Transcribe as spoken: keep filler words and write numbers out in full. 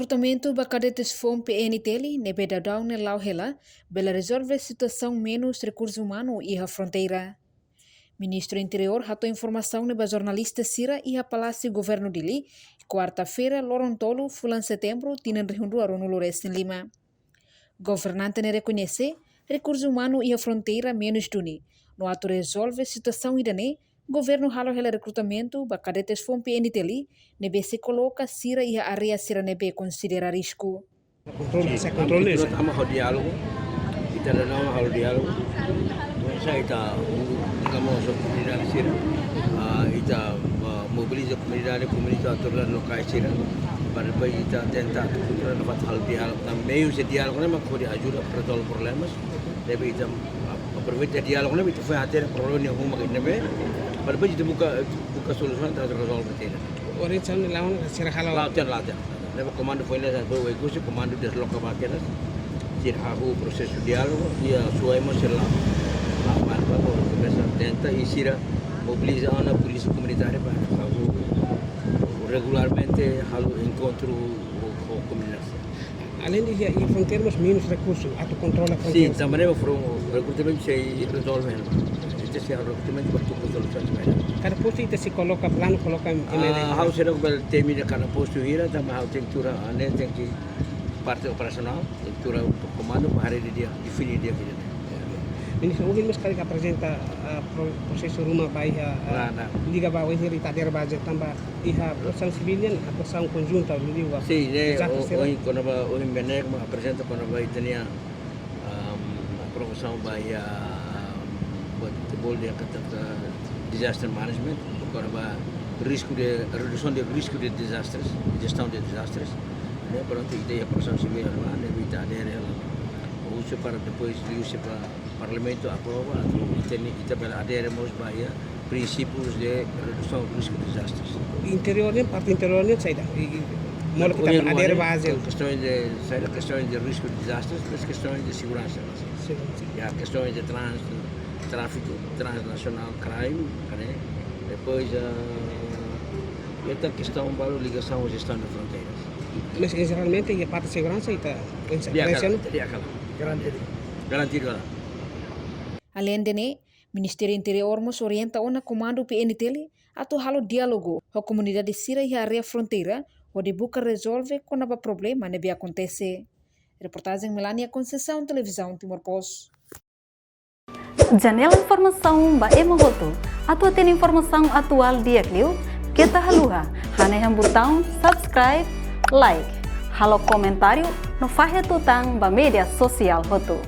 Rekrutamentu ba kadetes foun P N T L ne'ebé daudaun ne'e la'o hela, bele rezolve situasaun menus rekursu umanu iha fronteira. Ministru Interiór hato'o informasaun ne'e ba jornalista sira iha Palásiu Governu Dili, kuarta-feira, loron tolu, fulan Setembru, tinan rihun rua ruanulu resin lima. Governante ne'e rekoñese, rekursu umanu iha fronteira menus duni. No atu rezolve situasaun ida-ne'e, governu halo hela rekrutamentu ba kadetes foun P N T L, ne'ebé sei koloka sira iha área sira ne'ebé konsidera risku. Kontrola, se kontrola. Ita tama ho diálogu, ita daudaun halo diálogu. Sa ita, ita mós komunidade sira, ah, ita, ah, mobiliza komunidade, komunidade autoridade lokais sira, para depois ita tenta atu kontrola, atu halo diálogu. Tanba meius de diálogu ne'e mak pode ajuda para rezolve problemas. Debe ita, ah, aproveita diálogu ne'e, ita foin hatene problema ne'e ruma ne'ebé, para depois ita buka, buka solusaun, ita rezolve tiha. Orientasaun ne'e la'o ona, sira halo. La'o tiha, la'o tiha. Ne'ebé komandu foin ne'e, depois Oekusi, komandu desloka ba kedas. Sira hahú prosesu diálogu, iha Suai mós sira la'o. La'o ba, ba, ba, komesa tenta, i sira mobiliza ona polísia komunitária ba hahú regularmente halo enkontru ho, ho komunidade. Aleinde iha, iha fronteira mós menus rekursu atu kontrola fronteira. Sin, tanba ne'e foin rekrutamentu sei rezolve hela. Ita sei rekrutamentu ba tuku solusaun sira. Kada postu ita sei koloka planu, koloka M L A. Ah, ha'u seidauk bele temi dehan kada postu hira, tanba ha'u tenke tuur, ah, ne'e tenke parte operasionál, tenke tuur komandu para haree didi'ak, define didi'ak ida-ne'e. Ministru, ohin mós karik aprezenta, ah, pro-, prosesu ruma ba iha, ah, Nah, nah. Liga ba ohin ita-nia ADR budget tanba iha Protesaun Sivíl nian atuasaun konjunta liuliu ba Sin, ne'e, dezastre o-, sira. Ohin kona-ba, ohin Benek mak aprezenta kona-ba ita-nia, am, aprovasaun ba iha, am, buat tebol dehan katak disaster management, kona-ba risku de, redusaun de risku de dezastres, jestaun de dezastres. Ne'e, prontu, ita iha Protesaun Sivíl nian, ne'e ita ADR hela. Husu para depois liuhusi ba Parlamentu aprova, atu ita-nia, ita bele ADR mós ba iha prinsípius de redusaun risku de dezastres. Interiór nian, parte interiór nian saida? I, i, molok ita Ohin ADR rua ne'e, baze. Kestaun de, saida, kestaun de risku de dezastres, mas kestaun de seguransa. Seguransa. Ya, kestaun de trans-, tráfiku transnasionál, crime, ne'e? Depois, ah, ita kestaun balu ligasaun ho jestaun de fronteiras. Mas, eh, jeralmente, iha parte seguransa, ita, Di'ak hela, di'ak hela. Garantidu. Garantidu hela. Aleinde ne'e, Ministériu Interiór mós orienta ona Komandu P N T L atu halo diálogu ho komunidade sira iha área fronteira, hodi buka rezolve kona-ba problema ne'ebé akontese. Reportajen Melania Conceição, Televizaun Timor Post. Janela informasaun ba ema hotu. Atu hatene informasaun atuál di'ak liu, keta haluha hanehan butaun subscribe, like, halo komentáriu no fahe tutan ba média sosiál hotu.